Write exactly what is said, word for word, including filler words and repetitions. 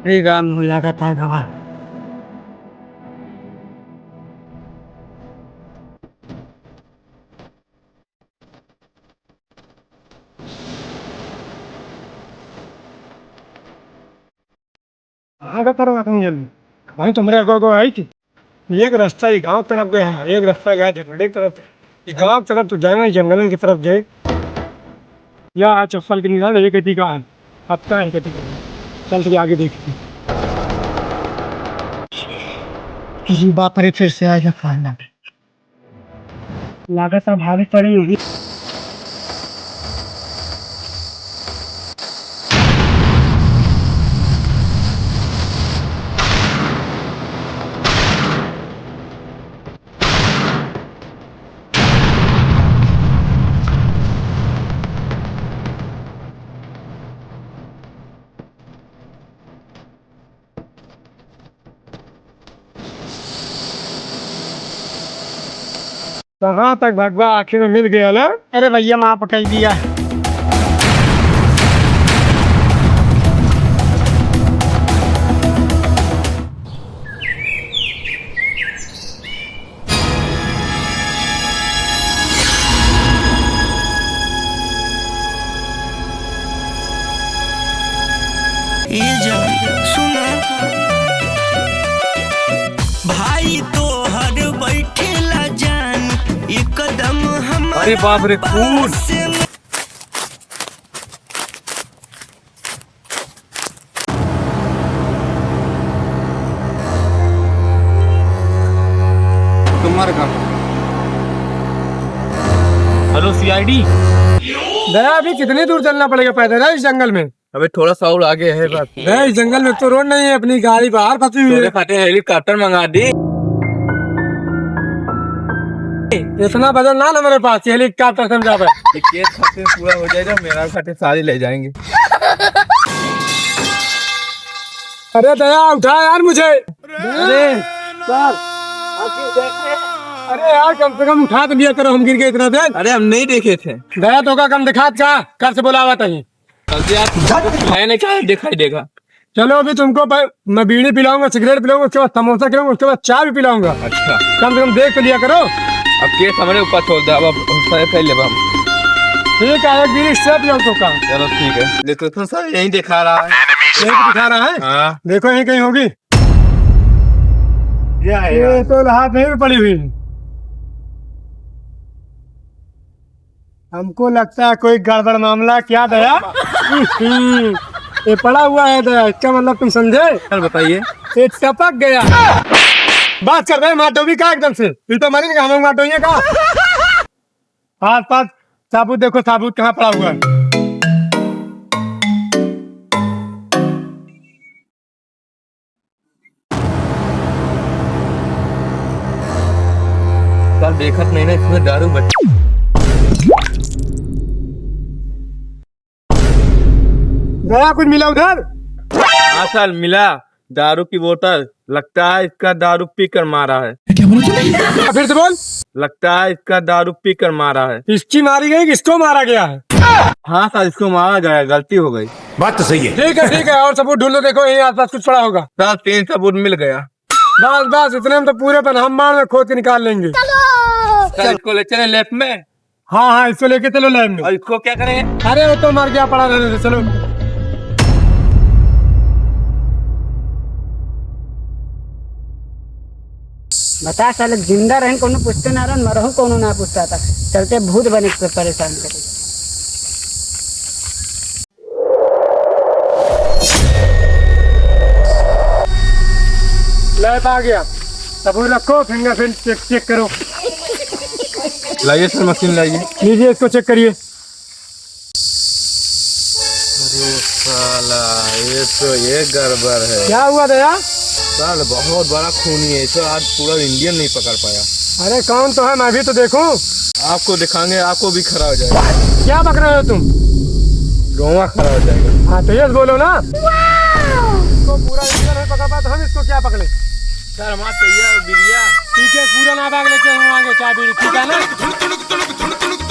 अरे राम, हो लागत है गवा। कहाँ का तरफ आते हैं जल्दी? भाई, तो मेरे गो गो आई थी। एक रास्ता ये गांव तरफ गया है, एक रास्ता गया झगड़े तरफ। ये गांव तरफ तो जाना ही, जंगल की तरफ जाए। या आज चप्पल के निकाल, ये कति का है, हफ्ता है कति का। चल, चलिए आगे देखते हैं। बाप रे, फिर से आएगा खाना। लागत है भारी पड़ी होगी। कहाँ तक भगवा, आखिर में मिल गया ना? अरे भैया, माफ कर दिया। ए जान, सुना। भाई तोहर बैठेला जान, एकदम हमारा अरे बाप रे, खून। पास में। तुम्हारे का। हेलो, सीआईडी। दया, अभी कितनी दूर चलना पड़ेगा पैदल, है, इस जंगल में? अबे, थोड़ा सा और आगे है बस। दया, इस जंगल में तो रोड नहीं है, अपनी गाड़ी बाहर फंसी हुई है। तोरे खातिर हेलीकॉप्टर मंगा दी। इतना बजट ना ना मेरे पास, हेलीकॉप्टर से हम जावे। ये केस खातिर पूरा हो जाएगा, मेरा खातिर सारे ले जाएंगे। अरे दया, उठा यार मुझे। अरे सर, अरे यार, कम से कम उठा तो लिया करो, हम गिर गए इतना देर। अरे हम नहीं देखे थे। दया, तो का कम दिखात का, कब से बोलावा तही। जल्दी यार, मैंने क्या दिखाई देगा। चलो, अभी तुमको प-, मैं बीड़ी पिलाऊंगा, सिगरेट पिलाऊंगा, उसके बाद समोसा खिलाऊंगा, उसके बाद चाय भी पिलाऊंगा। अच्छा। कम से कम देख तो लिया करो। अब केस हमारे ऊपर छोड़ दे, अब, अब हम सही, सही लेबा हम। ठीक है, एक बीड़ी सिर्फ पिलाऊं तो का। चलो ठीक है, देखो तो सर यहीं दिखा रहा है। यहीं पे दिखा रहा है? हाँ। देखो यहीं कहीं होगी। ये है ये यार। तो हाथ में भी पड़ी हुई। हमको लगता है कोई गड़बड़ मामला। क्या दया? हम्म, ये पड़ा हुआ है दया, इसका मतलब तुम समझे? सर बताइए। ये टपक गया। बात कर रहे हैं, मार डोबी का एकदम से। ये तो मरे नहीं, हम लोग मार डोइए का? आस पास साबुत देखो, साबुत कहाँ पड़ा हुआ है? सर, देखत नहीं ना, इसमें दारू बच- गया, कुछ मिला उधर? हाँ सर, मिला। दारू की बोतल। लगता है इसका दारू पी कर मारा है। क्या बोला तूने? फिर से बोल। लगता है इसका दारू पी कर मारा है। इसकी मारी गई, किसको मारा गया है? हाँ सर, इसको मारा गया है, गलती हो गई। बात तो सही है। ठीक है, ठीक है, और सबूत ढूंढो, देखो यहीं आसपास कुछ पड़ा होगा। सर, तीन सबूत मिल गया। बस, बस, इतने में तो पूरे ब्रह्मांड में खोद के निकाल लेंगे। सर, इसको ले चले लैब में। हाँ, हाँ, इसको लेके चलो लैब में। और इसको क्या करें? अरे, वो तो मर गया, पड़ा रहने दो, चलो। बता साले, जिंदा रहन कोनो पूछते ना रहन, मरहु कोनो ना पूछता था। चलते भूत बने के परेशान करे। लैब आ गया। सबूत रखो, फिंगरप्रिंट चेक, चेक करो। लाइए सर, मशीन लाइए। लीजिए, इसको चेक करिए। अरे साला, ये तो, ये गड़बड़ है। क्या हुआ दया? साला बहुत बड़ा खूनी है, इसे आज पूरा इंडियन नहीं पकड़ पाया। अरे कौन तो है, मैं भी तो देखूं। आपको दिखाएंगे, आपको भी खड़ा हो जाएगा। क्या पकड़ रहे हो तुम? रोवा खड़ा हो जाएगा। हाँ, तो ये बोलो ना। इसको पूरा इंडियन नहीं पकड़ पाया, तो हम इसको क्या पकड़े? सर, हमारा चाहिए बिरिया। ठीक है, पूरा ना बैग लेके हम आएंगे, चाय बीड़ी, ठीक है ना?